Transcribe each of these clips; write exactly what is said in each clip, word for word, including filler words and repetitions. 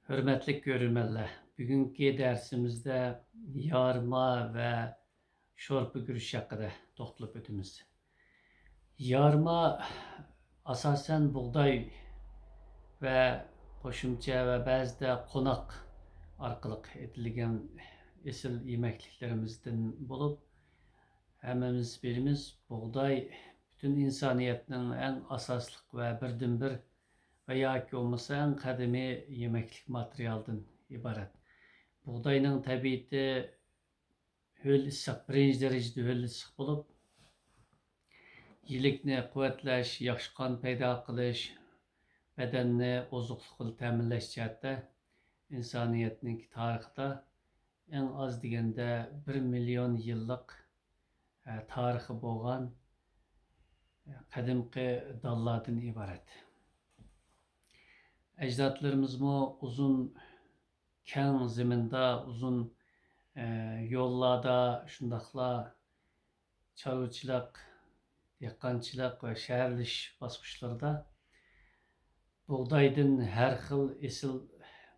ھۆرمەتلىك كۆرۈرمەنلەر، بۈگۈنكى دەرسىمىزدە يارما ۋە شورپا گۈرۈچ ھەققىدە توختىلىپ ئۆتىمىز. يارما ئاساسەن بۇغداي ۋە قوشۇمچە ۋە بەزىدە قوناق ئارقىلىق ئېتىلگەن ئېسىل يېمەكلىكلىرىمىزدىن بولۇپ، ھەممىمىز بىلىمىز، بۇغداي پۈتۈن ئىنسانىيەتنىڭ ئەڭ ئاساسلىق ۋە بىردىنبىر ۋە ياكى بولمىسا ئەڭ قەدىمىي يېمەكلىك ماتېرىيالىدىن ئىبارەت. بۇغداينىڭ تەبىئىتى ھۆل ئىسسىق، بىرىنچى دەرىجىدە ھۆل ئىسسىق بولۇپ، يىلىكنى قۇۋۋەتلەش، ياخشى قان پەيدا قىلىش، بەدەننى ئوزۇقلۇق بىلەن تەمىنلەش جەھەتتە ئىنسانىيەتنىڭكى تارىخىدا ئەڭ ئاز دېگەندە بىر مىليون يىللىق، ئە، تارىخى بولغان، ئە، قەدىمكى دانلاردىن ئىبارەت. ئەجدادلىرىمىزمۇ ئۇزۇن كەڭ زېمىندا، ئۇزۇن، ئە، يوللاردا، شۇنداقلا چارۋىچىلىق، دېھقانچىلىق ۋە شەھەرلىشىش باسقۇچلىرىدا بۇغدايدىن ھەر خىل ئېسىل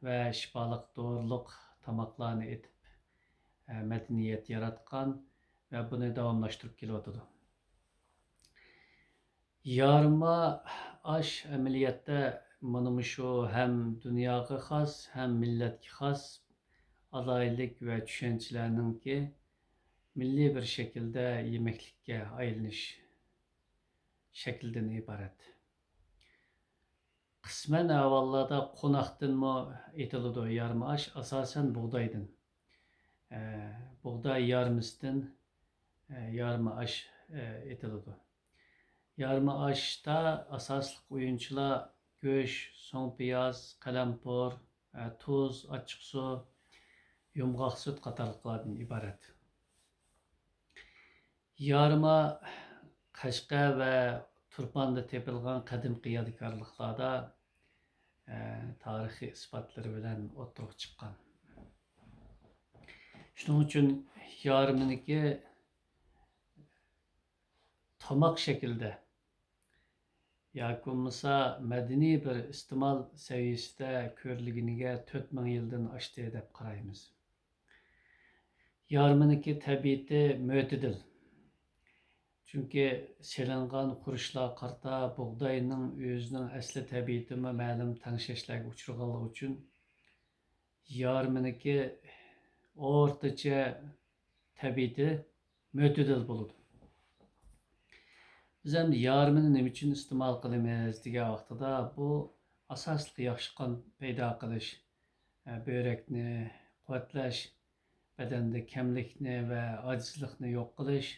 ۋە شىپالىق دورىلىق تاماقلارنى ئېتىپ، ئە، مەدەنىيەت ياراتقان ۋە بۇنى داۋاملاشتۇرۇپ كېلىۋاتىدۇ. يارما ئاش ئەمەلىيەتتە مانا مۇشۇ ھەم دۇنياغا خاس، ھەم مىللەتكە خاس ئالاھىدىلىك ۋە چۈشەنچىلەرنىڭكى مىللىي بىر شەكىلدە يېمەكلىككە ئايلىنىش شەكلىدىن ئىبارەت. قىسمەن ئەھۋاللاردا قوناقتىنمۇ ئېتىلىدۇ يارما ئاش، ئاساسەن بۇغدايدىن. ئە، بۇغداي يارمىسىدىن، ئە، يارما ئاش، ئە، ئېتىلىدۇ. يارما ئاشتا ئاساسلىق ئويۇنچىلار گۆش، سوڭ پىياز، قەلەمپۇر، ئە، تۇز، ئاچچىقسۇ، يۇمغاق سۈت قاتارلىقلاردىن ئىبارەت. يارما قەشقەر ۋە تۇرپاندا تېپىلغان قەدىمكى يادىكارلىقلاردا، ئە، تارىخىي ئىسپاتلىرى بىلەن ئوتتۇرىغا چىققان. شۇنىڭ ئۈچۈن يارمىنىكى تاماق شەكلىدە ياكى بولمىسا مەدەنىي بىر ئىستېمال سەۋىيەسىدە كۆرۈلگىنىگە تۆت مىڭ يىلدىن ئاشتى دەپ قارايمىز. يارمىنىكى تەبىئىتى مۆتىدىل. چۈنكى سېلىنغان خۇرۇچلارغا قارىتا بۇغداينىڭ ئۆزىنىڭ ئەسلى تەبىئىتىمۇ مەلۇم تەڭشەشلەرگە ئۇچرىغانلىقى ئۈچۈن يارمىنىكى ئوتتۇرىچە تەبىئىتى مۆتىدىل بولىدۇ. بىز ئەمدى يارمىنى نېمە ئۈچۈن ئىستېمال قىلىمىز دېگەن ۋاقتىدا، بۇ ئاساسلىق ياخشى قان پەيدا قىلىش، ئە، بۆرەكنى قۇۋۋەتلەش، بەدەندە كەملىكنى ۋە ئاجىزلىقنى يوق قىلىش،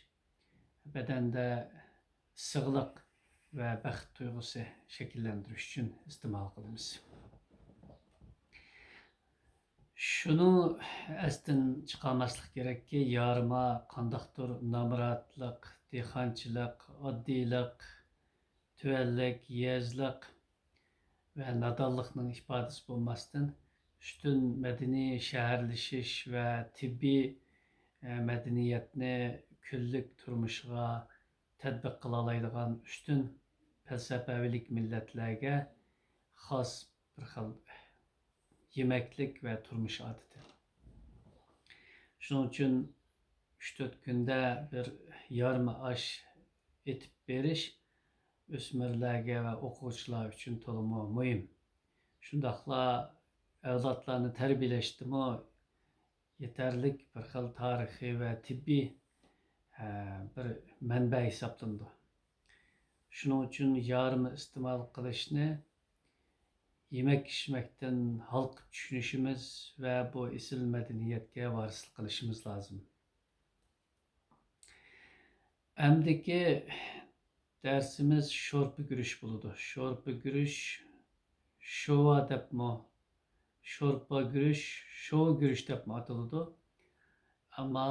بەدەندە ئىسسىقلىق ۋە بەخت تۇيغۇسى شەكىللەندۈرۈش ئۈچۈن ئىستېمال قىلىمىز. شۇنى ئەستىن چىقارماسلىق كېرەككى، يارما قانداقتۇر نامراتلىق، دېھقانچىلىق، ئاددىيلىق، تۆۋەنلىك، يېزىلىق ۋە نادانلىقنىڭ ئىپادىسى بولماستىن، ئۈستۈن مەدەنىي شەھەرلىشىش ۋە تېببىي، ئە، مەدەنىيەتنى كۈنلۈك تۇرمۇشىغا تەتبىق قىلالايدىغان ئۈستۈن پەلسەپىۋىلىك مىللەتلەرگە خاس بىر خىل يېمەكلىك ۋە تۇرمۇش ئادىتى. شۇنىڭ ئۈچۈن ئۈچ تۆت كۈندە بىر يارما ئاش ئېتىپ بېرىش ئۆسمۈرلەرگە ۋە ئوقۇغۇچىلار ئۈچۈن تولىمۇ مۇھىم. شۇنداقلا ئەۋلادلارنى تەربىيەلەشتىمۇ يېتەرلىك بىر خىل تارىخىي ۋە تېببىي، ئە، بىر مەنبە ھېسابلىنىدۇ. شۇنىڭ ئۈچۈن يارما ئىستېمال قىلىشنى يېمەك-ئىچمەكتىن ھالقىپ چۈشىنىشىمىز ۋە بۇ ئېسىل مەدەنىيەتكە ۋارىسلىق قىلىشىمىز لازىم. ئەمدىكى دەرسىمىز شورپا گۈرۈچ بولىدۇ. شورپا گۈرۈچ، شوۋا دەپمۇ، شورپا گۈرۈچ، شوۋا گۈرۈچ دەپمۇ ئاتىلىدۇ. ئەمما